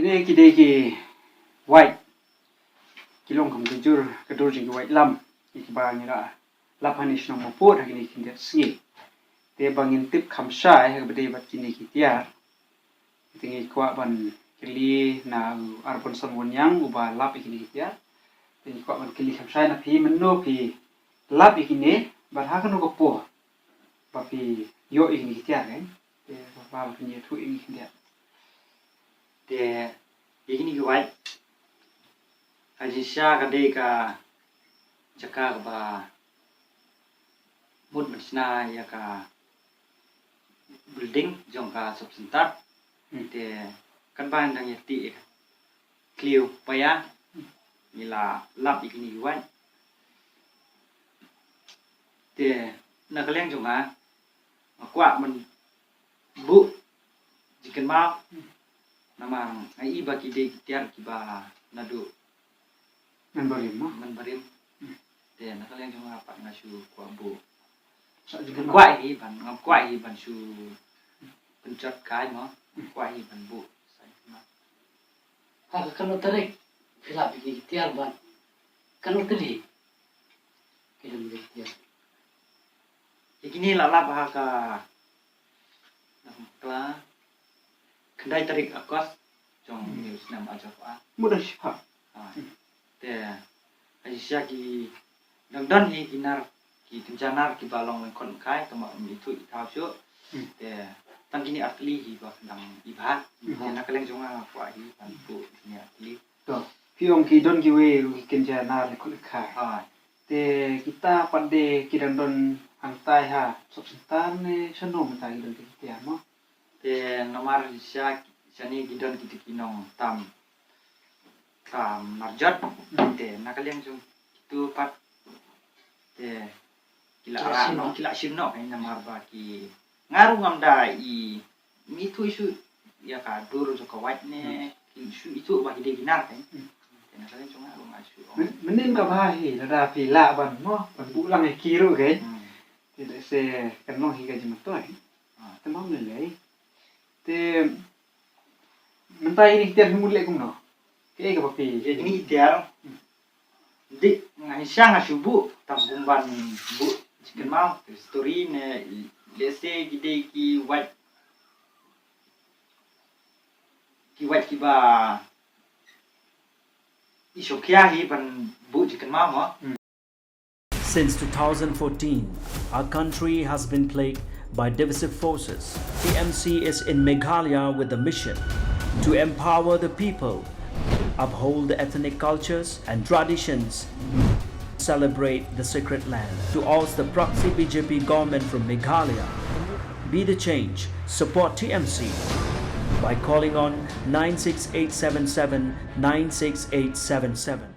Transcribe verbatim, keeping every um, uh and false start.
Kine ki dei ki wait, ki long kum ka jur, ka dur jong ki wait lam, kiba ngi la lap ha kine ki shnong Mawpud ha kine ki khyndiat sngi. Te ba ngin tip kham shai ha kaba dei bad kine ki tiar, te ngi kwah ban kylli na u Arbonson Woniang uba lap ïa kine ki tiar. Te ngi kwah ban kylli kham shai na phi, mynno phi lap ïa kine bad ha kano ka por ba phi ïoh ïa kine ki tiar, eh? Te ba phi ïathuh ïa kine ki tiar. Te ïa kine ki wait, ka jingshisha ka dei ka jaka kaba mut ban shna ïa ka building jong ka sub center. Hmm. Te katba ngi dang ïa tih ïa ka khlieh paia, ngi la lap ïa kine ki wait. Te na ka liang jong nga, nga kwah ban buh jingkynmaw. Hmm. Namar nga i ba ki dei ki tiar kiba naduh mynbarim, mo? Mynbarim. Hmm. Te na ka liang jong nga pat nga shu kwah buh. Sa jingkynmaw. Kwah hi ban, nga kwah hi ban shu pynjot kai, mo. Hmm. Kwah hi ban buh sa jingkynmaw. Ha ka katno tarik phi lap ïa ki tiar bad katno tylli ki don ki tiar? Ïa kine la lap ha ka, ka khyndai tarik August jong, hmm, u snem arhajar arphew ar. Mut da shiphang. Ha. Hmm. Te ha shisha ki dang don hi ki nar, ki kynja nar kiba long lyngkhot lyngkhai, te ma ym ithuh ithaw shuh. Hmm. Te tang kine artylli hi ba dang i bha. Hmm. Te na ka liang jong nga kwah hi ban buh kine artylli. To, phi ong ki don kiwei ruh ki kynja nar lyngkhot lyngkhai. Ha. Te kita pat de ki dang don hangtai ha sub center ne shano mynta ki don ki tiar, mo? Te namar sha, shane ki don kita ki nongtam, tam narjot. Hmm. Te na ka liang jong kitu pat te ki la, ki la shim noh, ki la shim noh, eh, namar ba ki, nga ruh ngam da i, ym ithuh shuh ïa ka dur jong ka wait ne, hmm, ki shu ithuh ba ki dei ki nar, eh. Hmm. Te na ka liang jong nga ruh nga shu ong. Myn-, mynnin kaba hi lada phi lah ban, mo, ban buh lang ïa ki ruh, eh. Hmm. Te lehse kan long hi ka jingmyntoi. Ah. Te mam lei lei. Te mynta ïa kine ki tiar phi mut leh kumno? Kaei kaba phi, ïa kine ki tiar. Hmm. Dei nga shisha nga shu buh tang kum ban buh jingkynmaw, story ne, lehse ki dei ki wait, ki wait kiba i shongkhia hi ban buh jingkynmaw, mo. Hmm. Since two thousand fourteen, our country has been plagued by divisive forces. T M C is in Meghalaya with the mission to empower the people, uphold the ethnic cultures and traditions, celebrate the sacred land. To oust the proxy B J P government from Meghalaya, be the change, support T M C by calling on nine six eight seven seven nine six eight seven seven.